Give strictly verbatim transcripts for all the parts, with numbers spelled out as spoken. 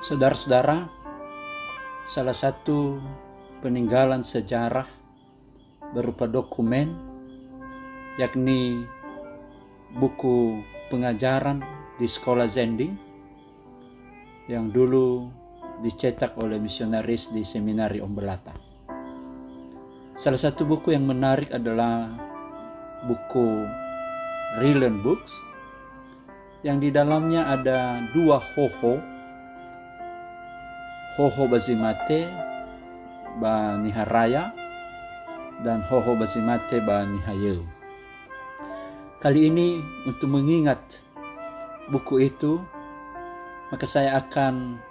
Saudara-saudara, salah satu peninggalan sejarah berupa dokumen, yakni buku pengajaran di Sekolah Zending yang dulu dicetak oleh misionaris di Seminari Ombelata. Salah satu buku yang menarik adalah buku Ryland Books, yang di dalamnya ada dua hoho, hoho ba zi mate ba niha raya, dan hoho ba zi mate ba niha yöu. Kali ini, untuk mengingat buku itu, maka saya akan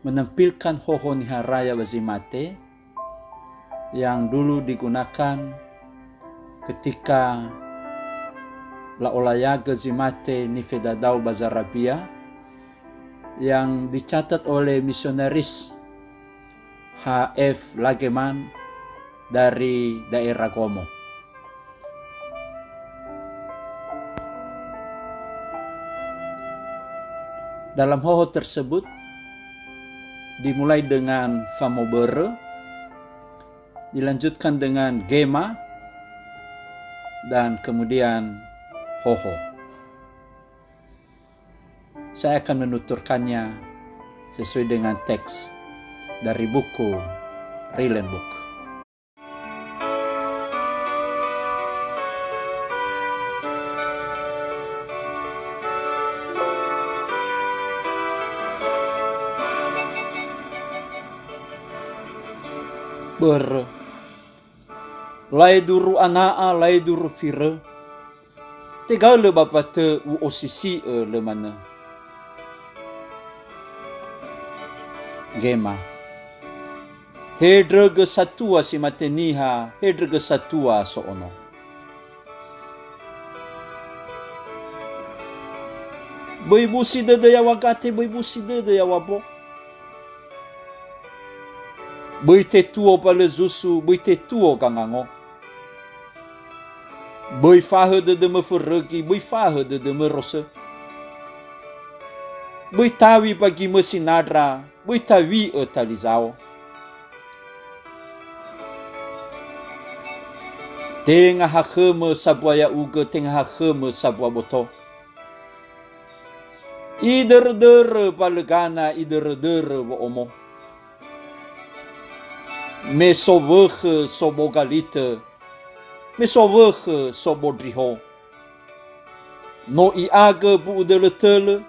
menampilkan hoho niha raya ba zi mate yang dulu digunakan ketika la'olayagö zi mate nifedadao ba Zarabia, yang dicatat oleh misionaris H F Lagemann dari daerah Gomo. Dalam hoho tersebut, dimulai dengan famobörö, dilanjutkan dengan gema, dan kemudian hoho. Saya akan menuturkannya sesuai dengan teks dari buku Ryland Book. Börö. Laeduru ana'a, laeduru firö. Tegaölö ba batö u'osisi'ö lö manö. Gema. He ndrögö satua si mate niha, he ndrögö satua so'ono. Böi busi dödö yaŵa gate, böi busi dödö yaŵa bo. Böi tetuo ba lö zusu, böi tetuo gangango. Böi fahö dödömö fürögi, böi fahö dödömö rosö. Böi tawi ba gimö sinandra, böi tawi'ö tali zao. Tenga ha khömö sambua ya'ugö, tenga ha khömö sambua boto. Idörödörö ba lö gana, idörödörö wo'omo. Me sowökhö sobo galitö, me sowökhö sobo ndriho. No i'agö bu'u dölötölö,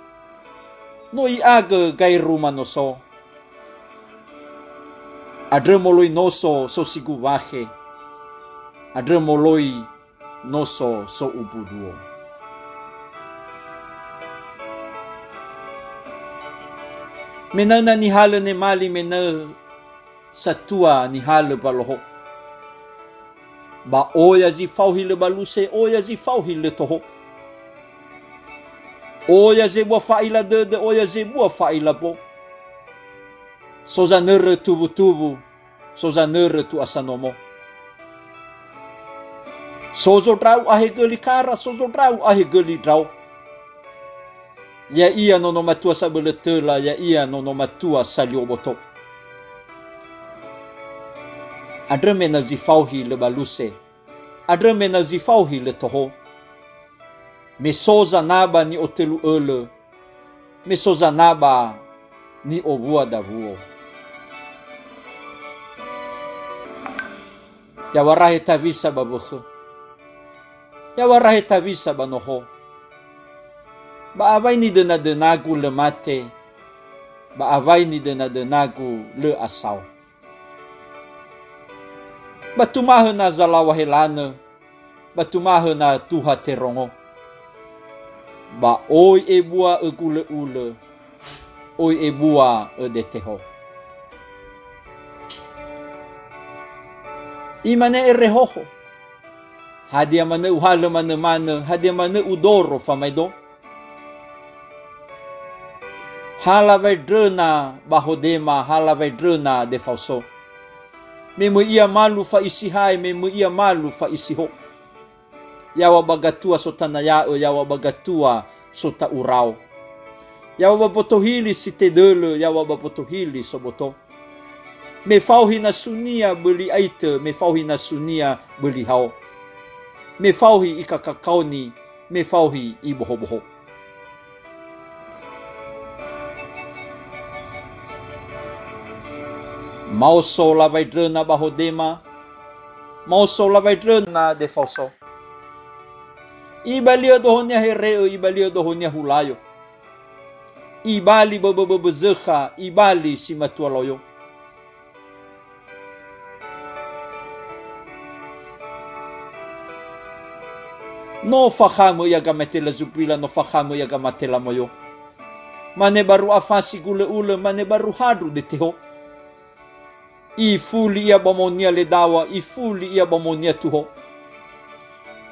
no i'agö gaeru manoso. Andrö moloi noso so siguwakhe, andrö moloi noso so ubuduo. Me na'ö na nihalö nemali, me na'ö satua nihalö ba loho. Ba oya zi fao hi lö baluse, oya zi fao hi lö toho. Oya zebua fa'ila dödö, oya zebua fa'ila bo. So zanörö tuwutuwu, so zanörö tu'asa nomo. So zondra'u ahegöli kara, so zondra'u ahegöli ndrao. Ya'ia nono matua sabölö töla, ya'ia nono matua salio boto. Andrö me na zi fao hi lö baluse, andrö me na zi fao hi lö toho. Me so zanaba ni'otölu ölö, me so zanaba ni'owua dawuo. Ya'awa rahe tawisa ba wökhö. Ya'awa rahe tawisa ba noho. Ba awai nidönadönagu lö mate, ba awai nidönadönagu lö asao. Ba tumahö na zalaŵa helanö, ba tumahö na tuha terongo. Ba oi ebua ögulö'ulö, oi ebua ödeteho. Imane ere hoho, "Hadia manö uhalö manö-manö, hadia manö udoro famaedo?" Ha laŵae ndröna ba hodema, ha laŵae ndröna defaoso. Me möi ia malu fa'isihae, me möi ia malu fa'isiho. Ya'awa ba gatua sotanaya'ö, ya'awa ba gatua sota'urao. Yaŵa ba boto hili si tedölö, yaŵa ba boto hili soboto. Me fao hi nasunia böli aitö, me fao hi nasunia böli hao. Me fao hi ikakakaoni, me fao hi ibohoboho. Maoso lawaindröna ba hodema, maoso lawaindröna defaoso. Ibali'ö dohonia here'ö, ibali'ö dohonia hulayo. Ibali böbö böbö zökha, ibali si matua loyo. No fakhamö ia gamatela zubila, no fakhamö ia gamatela moyo. Mane baru afasi gulö'ulö, mane baru handru deteho. Ifuli ia ba monia ledawa, ifuli ia ba monia tuho.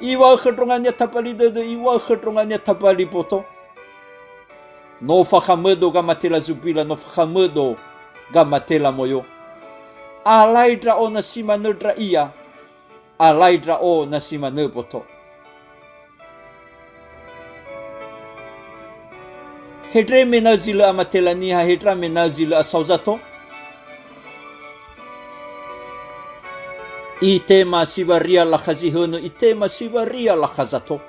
Iŵa'ö khö ndrongania tabali dödö, iŵa'ö khö ndrongania tabali boto. No fakhamödo gamatela zubila, no fakhamödo gamatela moyo. Alai ndra'o na si manö ndra'ia, alai ndra'o na si manö boto. Hendra mena'ö zi lö amatela niha, hendra mena'ö zi lö asao zato. Itema siwaria lakha zi hönö, itema siwaria lakha zato.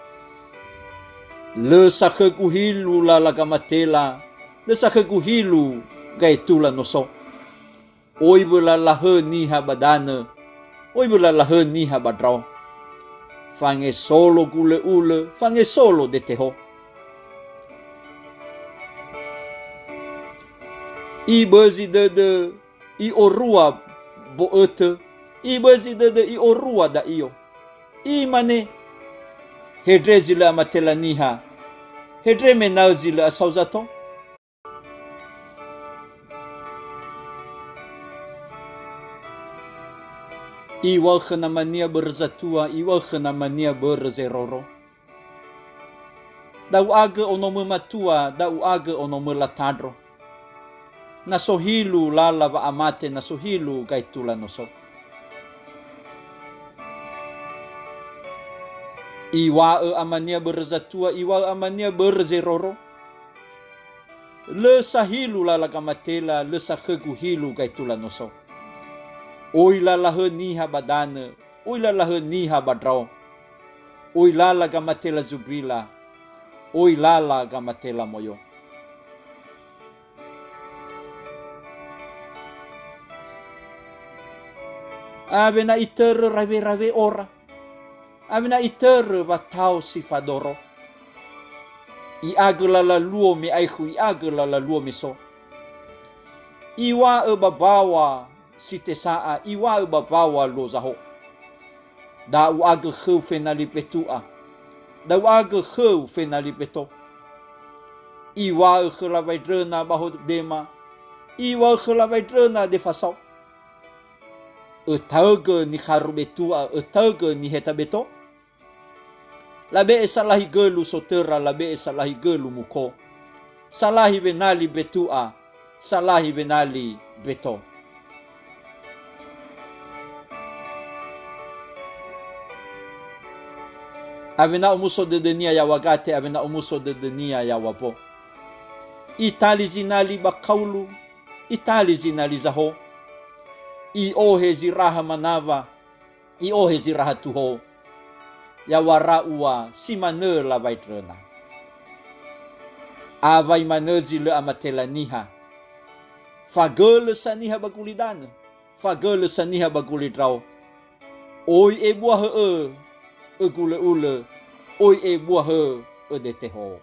Lö sakhögu hilu lala gamatela, lö sakhögu hilu gaetula noso. Oi wölalahö niha ba danö, oi wölalahö niha ba ndrao. Fangesolo gulö'ulö, fangesolo deteho. Ibözi dödö i'orua bo'ötö, ibözi dödö i'orua da'io. Imane, hendra zi lö amatela niha, hendra mena'ö zi lö asao zato. Iŵa'ö khö namania börö zatua, iŵa'ö khö namania börö zeroro. Da'u'agö onomö matua, da'u'agö onomö latandro. Na so hilu lala wa'amate, na so hilu gaetula noso. Iŵa'ö amania börö zatua, iŵa'ö amania börö zeroro. Lö sahilu lala gamatela, lö sakhögu hilu gaetula noso. Oi lalahö niha ba danö, oi lalahö niha ba ndrao. Oi lala gamatela zubila, oi lala gamatela moyo. Awena itörö rawerawe ora. Awena itörö watao si fadoro. I'agö lala luo me aekhu, i'agö lala luo me so. Iŵa'ö ba mbaŵa si tesa'a, iŵa'ö ba mbaŵa luo zaho. Da'u'agö khöu fenali betu'a. Da'u'agö khöu fenali beto. Iŵa'ö khö lawaindröna ba hodema. Iŵa'ö khö lawaindröna defasao. Ötaögö nikharu betu'a, ötaögö niheta beto. Labe'e salahi gölu sotöra, labe'e salahi gölu muko. Salahi wenali betu'a, salahi wenali beto. Awena omuso dödönia yaŵa gate, awena omuso dödönia yaŵa mbo. Itali zinali ba kaulu, itali zinali zaho. I'ohe zi raha manawa, i'ohe zi raha tuho. Ya'ia ua si manö lawaindröna. Awai manö zi lö amatela niha. Fagölö sa niha ba gulidanö, fagölö sa niha ba gulindrao. Oi ebuahö ö, ögulö'ulö, oi ebuahö ödeteho.